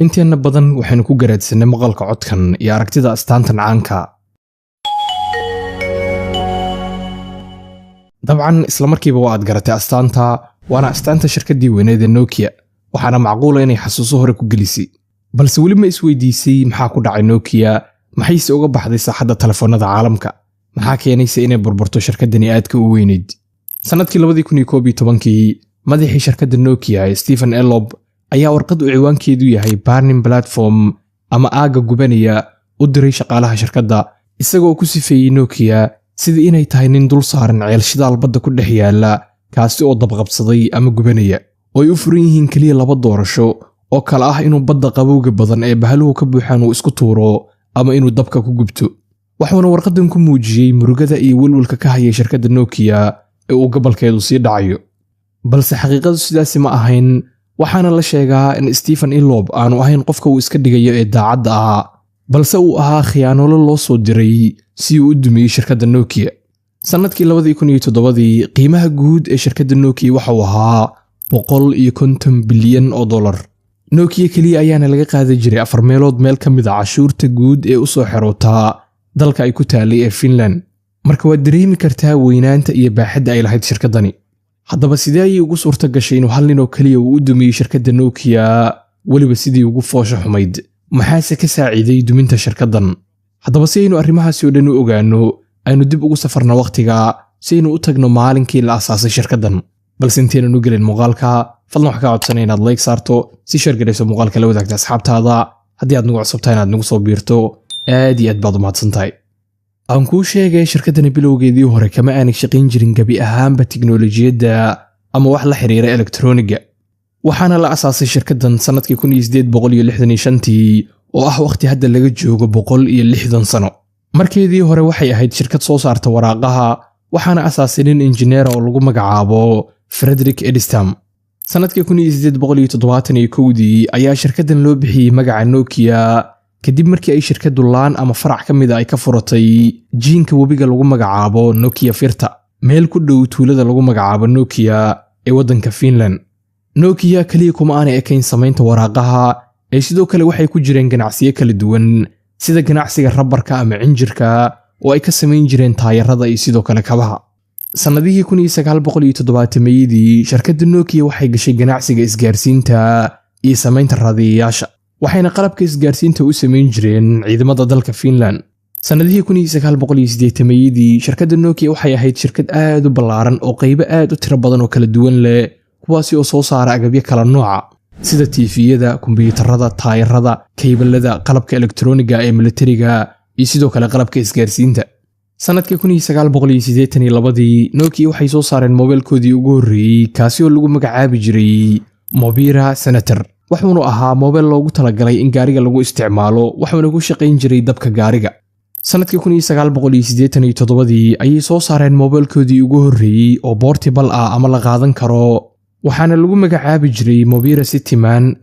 Inteenna badan waxaynu ku garaadsanay maqalka codkan iyo aragtida astaantan caanka. Dabcan isla markiiba waa aad garatay astaanta, waana astaanta shirkaddii weyneed ee Nokia, waxaana macquula inay xasuuso hore ku gelisay. Balse weli ma isweydiisay maxaa ku dhacay Nokia? Maxayse uga baxday saaxadda telefoonnada caalamka? Maxaa keenaysa inay burburto shirkaddani aadka u weyneyd? Sannadkii 2011kii, madaxii shirkadda Nokia ee Stephen Elop ayaa warqad uu ciwaankeedu yahay "Burning Platform" ama aagga gubanaya u diray shaqaalaha shirkadda, isagoo ku sifeeyey Nokia sidii inay tahay nin dul saaran ceel shidaal badda ku dhex yaalla, kaasi oo dabqabsaday ama gubanaya, oo ay u furan yihiin keliya laba doorasho oo kale ah: inuu badda qabowga badan ee bahaluhu ka buuxaan uu isku tuuro ama inuu dabka ku gubto. Wuxuuna warqaddan ku muujiyey murugada iyo welwelka ka hayay shirkadda Nokia ee uu gobolkeedu sii dhacayo. Balse xaqiiqadu sidaasi ma ahayn, waxaana la sheegaa in Stephen Elop aanu ahayn qofka uu iska dhigayo ee daacadda ahaa, balse uu ahaa khiyaanolo loo soo diray si uu u dumiyey shirkadda Nokia. Sannadkii 2007dii, qiimaha guud ee shirkadda Nokia waxa uu ahaa $150 bilyan. Nokia keliya ayaana laga qaadi jiray afar meelood meel ka mid a cashuurta guud ee u soo xerootaa dalka ay ku taalay ee Finland. Marka waad dareemi kartaa weynaanta iyo baaxadda ay lahayd shirkaddani. Haddaba sidee ayay ugu suurta gashay inuu hal nin oo keliya uu u dumiyey shirkadda Nokia, weliba sidii ugu foosha xumayd? Maxaase ka saaciiday duminta shirkaddan? Haddaba si aynu arrimahaasi oo dhan u ogaanno, aynu dib ugu safarno wakhtiga si aynu u tagno maalinkii la asaasay shirkaddan. Balse intaynan u gelin muuqaalka, fadlan wax kaa codsanaya inaad like saarto, si share garayso muuqaalka, la wadaagta asxaabtaada. Haddii aad nagu cusubtahay, inaad nagu soo biirto. Aad iyo aad baad u mahadsan tahay. Aan kuu sheegay, shirkaddani bilowgeedii hore kama aanay shaqayn jirin gebi ahaanba tiknolojiyadda ama wax la xiriira elektroniga. Waxaana la asaasay shirkaddan sannadkii 1865tii, oo ah wakhti hadda laga joogo 160 sano. Markeedii hore waxay ahayd shirkad soo saarta waraaqaha, waxaana asaasay nin injineera oo lagu magacaabo Frederick Edistam. Sannadkii 1871dii ayaa shirkaddan loo bixiyey magaca Nokia, kadib markii ay shirkaddu laan ama farac ka mida ay ka furatay jiinka webiga lagu magacaabo Nokia Firta, meel ku dhow tuulada lagu magacaabo Nokia ee waddanka Finland. Nokia keliya kuma aanay ekayn samaynta waraaqaha, ee sidoo kale waxay ku jireen ganacsiyo kala duwan, sida ganacsiga rabarka ama cinjirka oo ay ka samayn jireen taayarada iyo sidoo kale kabaha. Sannadihii 1970-yadii, shirkadda Nokia waxay gashay ganacsiga isgaarsiinta iyo samaynta raadiyayaasha, waxayna qalabka isgaarsiinta u samayn jireen ciidamada dalka Finland. Sannadihii 1980-yadii, shirkadda Nokia waxay ahayd shirkad aad u ballaaran oo qaybo aad u tiro badan oo kala duwan leh, kuwaasi oo soo saara agabyo kala nooca, sida TV-yada, kombiyuutarada, taayarada, kaybalada, qalabka elektroniga ee militariga iyo sidoo kale qalabka isgaarsiinta. Sannadkii 1982dii, Nokia waxay soo saareen moobeelkoodii ugu horreeyey, kaasi oo lagu magacaabi jiray Mobira Senator. Wuxuuna ahaa moobeel loogu talagalay in gaariga lagu isticmaalo, wuxuuna ku shaqayn jiray dabka gaariga. Sannadkii 1987dii ayay soo saareen moobeelkoodii ugu horreeyey oo portable ah ama la qaadan karo, waxaana lagu magacaabi jiray Mobira Cityman.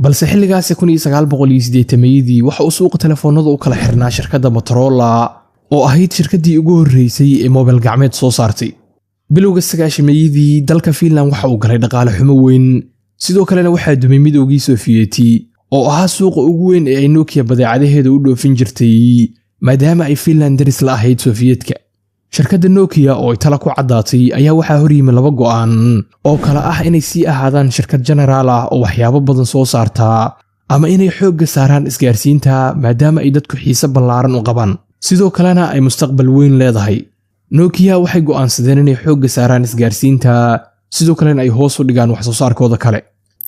Balse xilligaasi 1980-yadii waxa uu suuqa telefoonada u kala xirnaa shirkadda Motorola, oo ahayd shirkaddii ugu horreysay ee moobeel gacmeed soo saartay. Bilowga 90-yadii, dalka Finland waxa uu galay dhaqaale xumo weyn, sidoo kalena waxaa dumay Midowgii Sofiyeeti, oo ahaa suuqa ugu weyn ee ay Nokia badeecadaheeda u dhoofin jirtay, maadaama ay Finland daris la ahayd Sofiyeetka. Shirkadda Nokia oo ay tala ku caddaatay ayaa waxaa horyimi laba go'aan oo kale ah: inay sii ahaadaan shirkad generaal ah oo waxyaabo badan soo saartaa, ama inay xoogga saaraan isgaarsiinta, maadaama ay dadku xiise ballaaran u qabaan, sidoo kalena ay mustaqbal weyn leedahay. Nokia waxay go'aansadeen inay xoogga saaraan isgaarsiinta, sidoo kalena ay hoos u dhigaan wax soo saarkooda kale.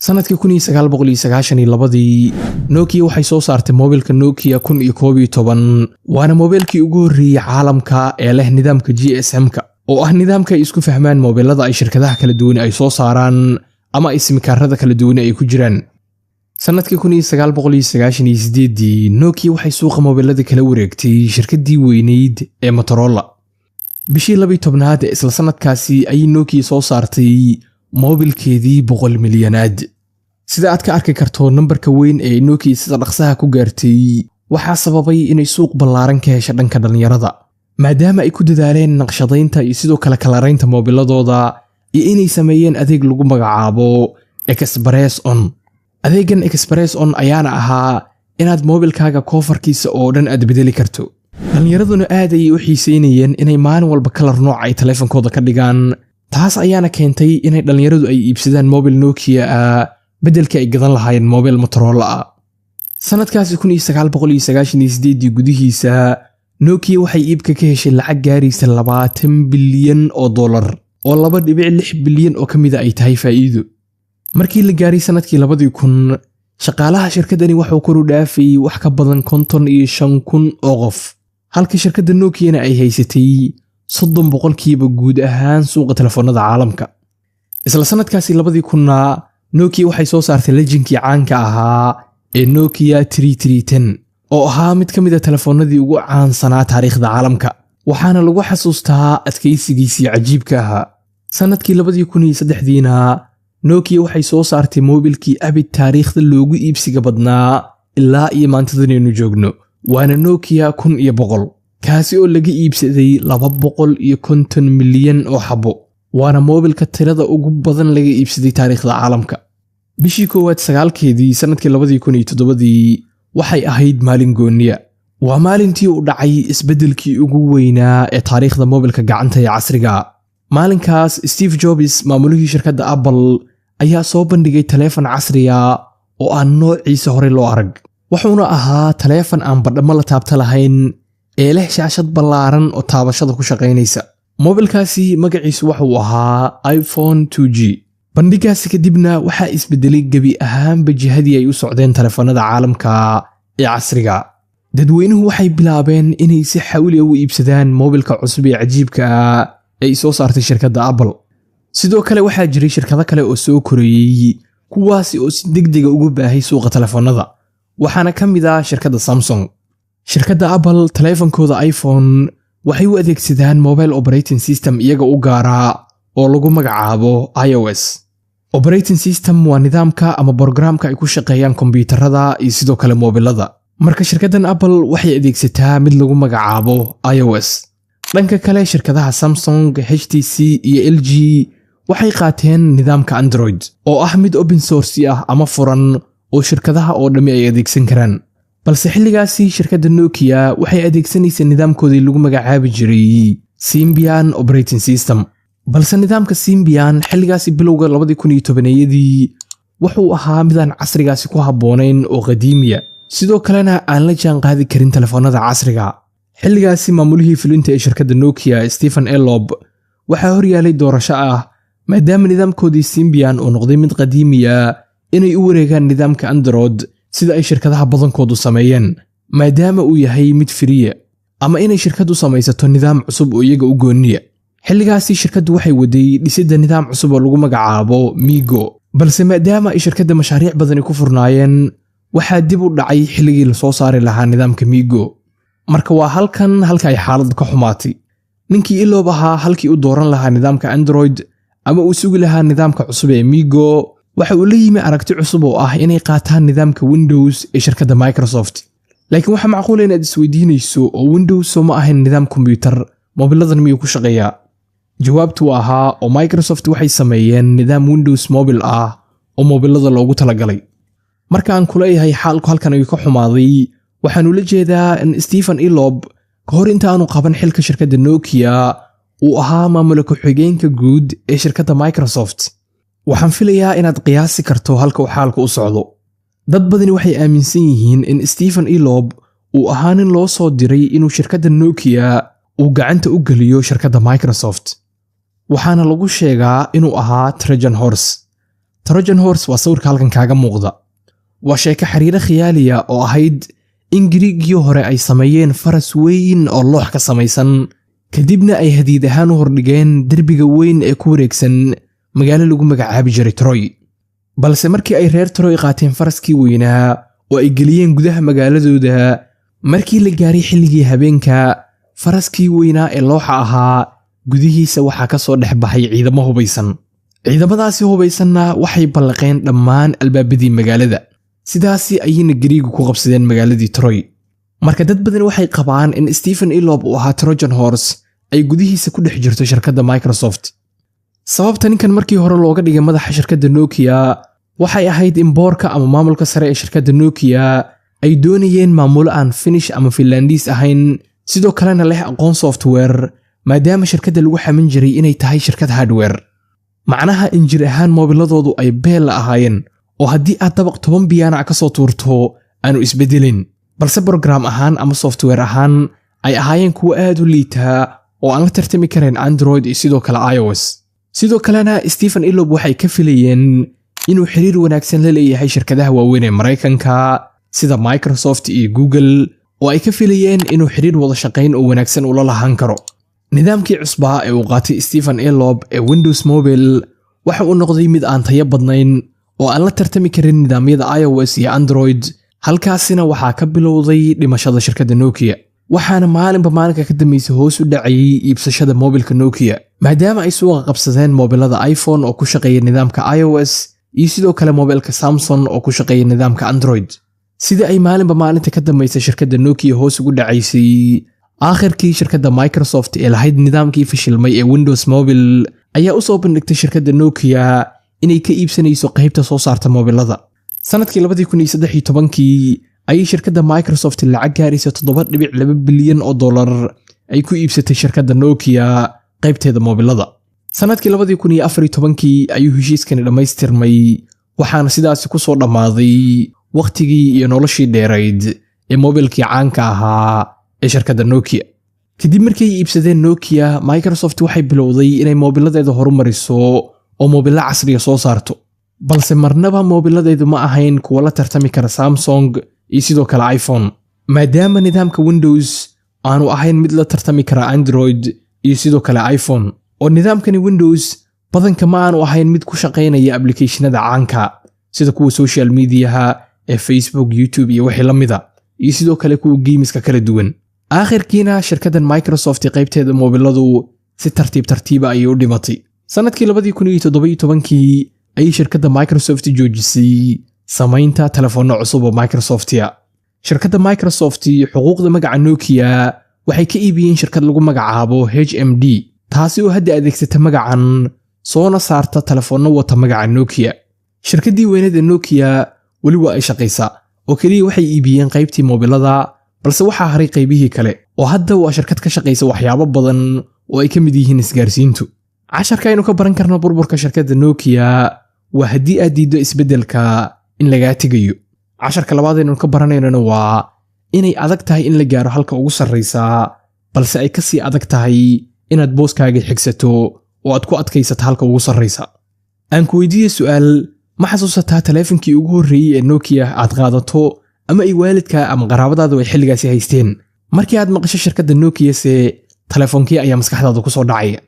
Sannadkii 1992dii, Nokia waxay soo saartay moobilka Nokia 1011, waana moobilkii ugu horreeyey caalamka ee leh nidaamka GSM-ka, oo ah nidaamka ay isku fahmaan moobilada ay shirkadaha kala duwan ay soo saaraan ama ay simikaarada kala duwan ay ku jiraan. Sannadkii 1998dii, Nokia waxay suuqa moobilada kala wareegtay shirkaddii weyneyd ee Motorola. Bishii 12aad ee isla sannadkaasi ayay Nokia soo saartay moobilkeedii 100 milyanaad. Sida aad ka arki karto, nambarka weyn ee Nokia sida dhaqsaha ku gaartay waxaa sababay inay suuq ballaaran ka hesha dhanka dhallinyarada, maadaama ay ku dadaaleen naqshadaynta iyo sidoo kale kalaraynta moobiladooda, iyo inay sameeyeen adeeg lagu magacaabo Express On. Adeegan Express On ayaana ahaa inaad moobilkaaga coverkiisa oo dhan aad bedeli karto. Dhallinyaraduna aad ayay u xiiseynayeen inay maalin walba color nooc ay taleefankooda ka dhigaan. Taas ayaana keentay inay dhallinyaradu ay iibsadaan mobil Nokia ah beddelkii ay gadan lahaayeen mobil Motorola ah. Sanadkaasi 1998 gudihiisa, Nokia waxay iibka ka heshay lacag gaaraysa 20 bilyan oo dollar, oo 2.6 bilyan oo ka mida ay tahay faa'iido. Markii la gaaray sanadkii 2000, shaqaalaha shirkaddani waxuu kor u dhaafayey wax ka badan 55,000 oo qof, halka shirkadda Nokiana ay haysatay 30% guud ahaan suuqa telefoonada caalamka. Isla sanadkaasi 2000-na, Nokia waxay soo saartay legendkii caanka ahaa ee Nokia oo ahaa mid ka mid a telefoonadii ugu caansanaa taariikhda caalamka, waxaana lagu xasuustaa adkaysigiisii cajiibka ahaa. Sanadkii 2003-diina, Nokia waxay soo saartay moobilkii abid taariikhda loogu iibsiga badnaa ilaa iyo maantadanaynu joogno, waana Nokia 1100, kaasi oo laga iibsaday 250 milyan oo xabo, waana moobilka tirada ugu badan laga iibsaday taariikhda caalamka. Bishii koowaad 9-keedii sanadkii 2007-dii waxay ahayd maalin gooniya. Waa maalintii uu dhacay isbeddelkii ugu weynaa ee taariikhda moobilka gacanta ee casriga. Maalinkaas Steve Jobs, maamulihii shirkadda Apple, ayaa soo bandhigay taleefan casriya oo aan noociisa horey loo arag. Wuxuuna ahaa taleefan aan badhamo la taabta lahayn ee leh shaashad ballaaran oo taabashada ku shaqaynaysa. Moobilkaasi magaciisu wuxuu ahaa iPhone 2G. Bandhigaasi kadibna waxaa isbedelay gebi ahaanba jihadii ay u socdeen taleefanada caalamka ee casriga. Dadweynuhu waxay bilaabeen inay si xawli ah u iibsadaan moobilka cusub ee cajiibka ah ee ay soo saartay shirkadda Apple. Sidoo kale waxaa jiray shirkado kale oo soo koreeyey, kuwaasi oo si degdega ugu baahay suuqa telefoonada, waxaana ka mid ah shirkadda Samsung. Shirkadda Apple taleefankooda iPhone waxay u adeegsadaan mobile operating system iyaga u gaaraa oo lagu magacaabo iOS. Operating system waa nidaamka ama borogaraamka ay ku shaqeeyaan kombiyuutarada iyo sidoo kale moobilada. Marka shirkaddan Apple waxay adeegsataa mid lagu magacaabo iOS. Dhanka kale, shirkadaha Samsung, HTC iyo LG waxay qaateen nidaamka Android, oo ah mid open source ah ama furan oo shirkadaha oo dhammi ay adeegsan karaan. Balse xilligaasi shirkadda Nokia waxay adeegsanaysay nidaamkoodii lagu magacaabi jiray Symbian operating system. Balse nidaamka Symbian xilligaasi bilowga 2010-yadii wuxuu ahaa midaan casrigaasi ku habboonayn oo qadiimiya, sidoo kalena aan la jaan qaadi karin telefoonada casriga. Xilligaasi maamulihii fulinta ee shirkadda Nokia, Stephen Elop, waxaa horyaalay doorasho ah: maadaama nidaamkoodii Symbian uu noqday mid qadiimiya, inay u wareegaan nidaamka Android sida ay shirkadaha badankoodu sameeyeen, maadaama uu yahay mid free ah, ama inay shirkaddu samaysato nidaam cusub oo iyaga u gooniya. Xilligaasi shirkaddu waxay waday dhisidda nidaam cusub oo lagu magacaabo MeeGo, balse maadaama ay shirkadda mashaariic badani ku furnaayeen, waxaa dib u dhacay xilligii lasoo saari lahaa nidaamka MeeGo. Marka waa halkan halka ay xaaladdu ka xumaatay. Ninkii Elop ahaa, halkii u dooran lahaa nidaamka Android ama uu sugi lahaa nidaamka cusub ee MeeGo, waxa uu la yimi aragti cusub oo ah inay qaataan nidaamka Windows ee shirkadda Microsoft. Laakiin waxaa macquula inaad isweydiinayso, oo Windows soo ma ahayn nidaam kombiyuutar? Moobiladan miyuu ku shaqeeyaa? Jawaabtu waa haa, oo Microsoft waxay sameeyeen nidaam Windows Mobile ah oo moobilada loogu talagalay. Marka aan kuleeyahay xaalku halkan ayuu ka xumaaday, waxaan ula jeedaa in Stephen Elop, ka hor inta aanu qaban xilka shirkadda Nokia, uu ahaa maamula ku-xigeenka guud ee shirkadda Microsoft. Waxaan filayaa inaad qiyaasi karto halka uu xaalku u socdo. Dad badani waxay aaminsan yihiin in Stephen Elop uu ahaa nin loo soo diray inuu shirkadda Nokia uu gacanta u geliyo shirkadda Microsoft, waxaana lagu sheegaa inuu ahaa Trojan Horse. Trojan Horse waa sawirka halkan kaaga muuqda. Waa sheeko xiriiro khiyaaliya oo ahayd in Giriigii hore ay sameeyeen faras weyn oo loox ka samaysan, kadibna ay hadiid ahaan u hordhigeen derbiga weyn ee ku wareegsan magaalo lagu magacaabi jiray Troy. Balse markii ay reer Troy qaateen faraskii weynaa oo ay geliyeen gudaha magaaladooda, markii la gaaray xilligii habeenka, faraskii weynaa ee looxa ahaa gudihiisa waxaa ka soo dhex baxay ciidamo hubaysan. Ciidamadaasi hubaysanna waxay ballaqeen dhammaan albaabadii magaalada. Sidaasi ayayna Gariigu ku qabsadeen magaaladii Troy. Marka dad badan waxay qabaan in Stephen Elop uu ahaa Trojan Horse ay gudihiisa ku dhex jirto shirkadda Microsoft. Sababta ninkan markii hore looga dhigay madaxa shirkadda Nokia Waxay ahayd in boorka ama maamulka sare ee shirkadda Nokia ay doonayeen maamulo aan Finnish ama Finlandiis ahayn, sidoo kalena leh aqoon software, maadaama shirkadda lagu xamin jiray inay tahay shirkad hardware. Macnaha in jir ahaan moobiladoodu ay beel la ahaayeen oo haddii aad dabaq 10 biyaanac ka soo tuurto aanu isbedelin, balse program ahaan ama software ahaan ay ahaayeen kuwo aad u liitaa oo aan la tartami karayn Android iyo sidoo kale iOS. Sidoo kalena Stephen Elop waxay ka filayeen inuu xiriir wanaagsan la leeyahay shirkadaha waaweyn ee Maraykanka sida Microsoft iyo Google, oo ay ka filayeen inuu xiriir wada shaqayn oo wanaagsan ula lahaan karo. Nidaamkii cusbaa ee uu qaatay Stephen Elop ee Windows Mobile waxa uu noqday mid aan tayo badnayn oo aan la tartami karin nidaamyada iOS iyo Android. Halkaasina waxaa ka bilowday dhimashada shirkadda Nokia, waxaana maalinba maalinka ka dambaysa hoos u dhacayay iibsashada moobilka Nokia, maadaama ay suuqa qabsadeen moobilada iPhone oo ku shaqeeya nidaamka iOS iyo sidoo kale moobilka Samsung oo ku shaqeeya nidaamka Android. Sida ay maalinba maalinta ka dambaysa shirkadda Nokia hoos ugu dhacaysay, aakhirkii shirkadda Microsoft ee lahayd nidaamkii fashilmay ee Windows Mobile ayaa u soo bandhigtay shirkadda Nokia inay ka iibsanayso qaybta soo saarta moobilada. Sanadkii 2013-kii ayay shirkadda Microsoft lacag gaaraysa $7.2 bilyan ay ku iibsatay shirkadda Nokia qaybteeda moobilada. Sanadkii 2014-kii ayuu heshiiskani dhammaystirmay, waxaana sidaasi ku soo dhammaaday wakhtigii iyo noloshii dheerayd ee moobilkii caanka ahaa ee shirkadda Nokia. Kadib markay iibsadeen Nokia, Microsoft waxay bilowday inay moobiladeeda horumariso oo moobilo casriya soo saarto, balse marnaba moobiladeedu ma ahayn kuwa la tartami kara Samsung iyo sidoo kale iPhone, maadaama nidaamka Windows aanu ahayn mid la tartami kara Android iyo sidoo kale iPhone, oo nidaamkani Windows badanka ma aanu ahayn mid ku shaqaynaya applicationada caanka sida kuwa social mediaha ee Facebook, YouTube iyo wixii la mida, iyo sidoo kale kuwa gameska kala duwan. Aakhirkiina shirkaddan Microsoft qaybteeda moobiladu si tartiib tartiiba ayay u dhimatay. Sanadkii 2017-kii ayay shirkadda Microsoft joojisay samaynta telefoonno cusub oo Microsoftia. Shirkadda Microsoft xuquuqda magaca Nokia waxay ka iibiyeen shirkad lagu magacaabo HMD, taasi oo hadda adeegsata magacan soona saarta telefoonno wata magaca Nokia. Shirkaddii weyneed ee Nokia weli waa ay shaqaysaa, oo keliya waxay iibiyeen qaybtii moobilada, balse waxaa haray qaybihii kale, oo hadda waa shirkad ka shaqaysa waxyaabo badan oo ay ka mid yihiin isgaarsiintu. Casharka aynu ka baran karno burburka shirkadda Nokia waa haddii aad diiddo isbeddelka in lagaa tegayo. Casharka labaad aynu ka baranaynona waa inay adag tahay in la gaaro halka ugu sarraysaa, balse ay kasii adag tahay inaad booskaaga xigsato oo aad ku adkaysato halka ugu sarraysa. Aan ku weydiiye su'aal: ma xasuusataa taleefankii ugu horreeyey ee Nokia aad qaadato ama ay waalidka ama qaraabadaadu ay xilligaasi haysteen? Markii aad maqasho shirkadda Nokia se telefoonkii ayaa maskaxdaada ku soo dhacaya?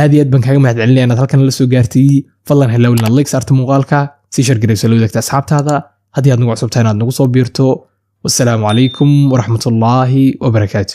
Aad iyo aad baan kaaga mahad celinaya inaad halkan la soo gaartay. Fadlan ha ilaawin inaad like saarto muuqaalka, si share garayso, la wadaagta asxaabtaada. Haddii aad nagu cusubtahay inaad nagu soo biirto. Wassalaamu calaykum waraxmatullaahi wabarakaatu.